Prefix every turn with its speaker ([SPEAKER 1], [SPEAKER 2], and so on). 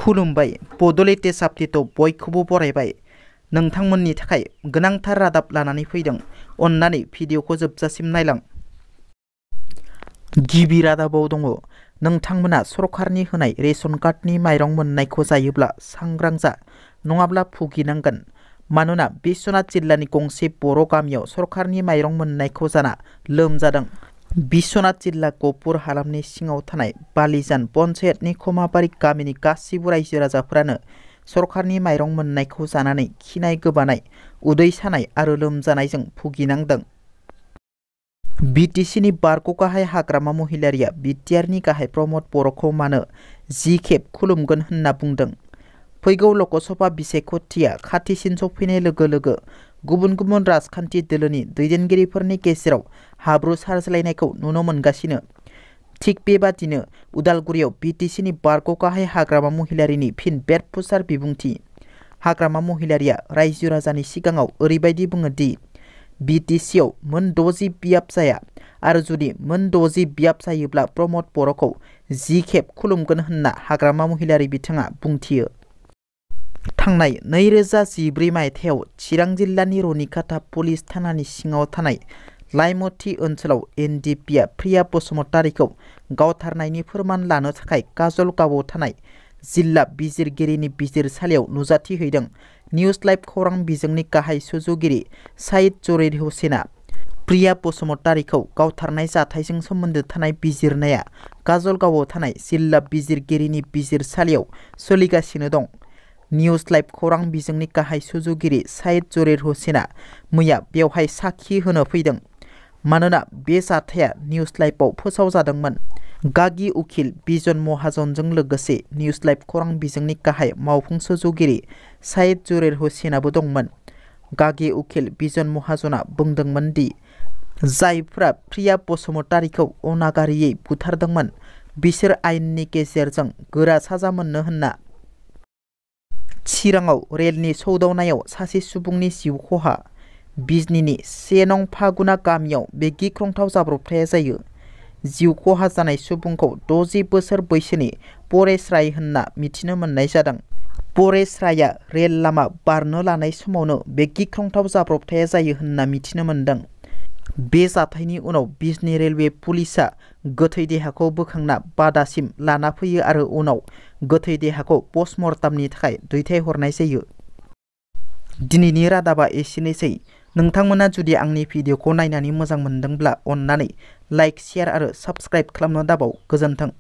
[SPEAKER 1] खुलुमबाय बड'लेण्ड आपडेटआव बयखौबो बरायबाय नोंथांमोननि थाखाय गोनांथार रादाब लानानै फैदों अन्नानै भिडिअखौ जोबजासिम नायलां गिबि रादाबाव दङ नोंथांमोना सरकारनि होनाय रेशन कार्डनि माइरं मोननायखौ जायोब्ला सांग्रां जा नङाब्ला भुगिनांगोन मानोना बिश्वनाथ जिल्लानि गंसे बर' गामियाव सरकारनि माइरं मोननायखौ जाना लोमजादों बिश्वनाथ जिल्ला गहपुर हालामनि सिङाव थानाय बालिजान पन्चायतनि खमाबारि गामिनि गासिबो रायजो राजाफोरानो सरकारनि माइरं मोननायखौ जानानै खिनाय गोबानाय उदै सानाय आरो लोमजानायजों भुगिनांदों बिटिसिनि बारग' गाहाय हाग्रामा महिलारिया बिटिआरनि गाहाय प्रमद बर'खौ मानो 10 खेब खुलुमगोन होनना बुंदों फैगौ लकसभा बिसायख'थिया खाथिसिन सफैनाय लोगो लोगो गुबुन गुबुन राजखान्थि दोलोनि दैदेनगिरिफोरनि गेजेराव हाब्रु सारज्लायनायखौ नुनो मोनगासिनो थिग बेबादिनो उदालगुरियाव बिटिसिनि बारग' गाहाय हाग्रामा महिलारिनि फिन बेरफुसार बिबुंथि हाग्रामा महिलारिया रायजो राजानि सिगाङाव ओरैबायदि बुङो दि बिटिसिआव मोन 60 बियाब जाया आरो जुदि मोन 60 बियाब जायोब्ला प्रमद बर'खौ 10 खेब खुलुमगोन होनना हाग्रामा महिलारि बिथाङा बुंथियो थांनाय 2014 मायथाइयाव चिरां जिल्लानि रनिकाटा पुलिस थानानि सिङाव थानाय लाइमथि ओनसोलाव एनडिपिआ प्रिया बसुमतारीखौ गावथारनायनि फोरमान लानो थाखाय काजलगावआव थानाय जिल्ला बिजिरगिरिनि बिजिरसालियाव नुजाथि हैदों निउज लाइभ खौरां बिजोंनि गाहाय सुजुगिरि साइद जरिर हुसेना प्रिया बसुमतारीखौ गावथारनाय जाथायजों सोमोन्दो थानाय बिजिरनाया काजलगावआव थानाय जिल्ला बिजिरगिरिनि बिजिरसालियाव सोलिगासिनो दं निउज लाइभ खौरां बिजोंनि गाहाय सुजुगिरि साइद जरिर हुसेना मैया बेवहाय साखि होनो फैदों मानोना बे जाथाया निउज लाइभआव फोसावजादोंमोन गागि उखिल बिजन महाजनजों लोगोसे निउज लाइभ खौरां बिजोंनि गाहाय मावफुं सुजुगिरि साइद जरिर हुसेनाबो दंमोन गागि उखिल बिजन महाजना बुंदोंमोन दि जायफ्रा प्रिया बसुमतारीखौ अनागारियै बुथारदोंमोन बिसोर आयेननि गेजेरजों गोरा साजा मोननो होनना चिराङाव रेलनि सौदावनायाव सासे सुबुंनि जिउ खहा बिजनीनि 1 नं फागुना गामियाव बे गिख्रंथाव जाब्रबथाया जायो जिउ खहा जानाय सुबुंखौ 60 बोसोर बैसोनि परेश राय होनना मिथिनो मोननाय जादों परेश रायआ रेल लामा बारनो लानाय समावनो बे गिख्रंथाव जाब्रबथाया जायो होनना मिथिनो मोनदों बे जाथायनि उनाव बिजनी रेलवे पुलिसआ गोथै देहाखौ बोखांना बादासिम लाना फैयो आरो उनाव गोथै देहाखौ पस्टमर्टमनि थाखाय दैथायहरनाय जायो दिनैनि रादाबा एसेनोसै नोंथांमोना जुदि आंनि भिडिअखौ नायनानै मोजां मोनदोंब्ला अन्नानै लाइक शेयार आरो साबस्क्राइब खालामनो दाबाव गोजोन्थों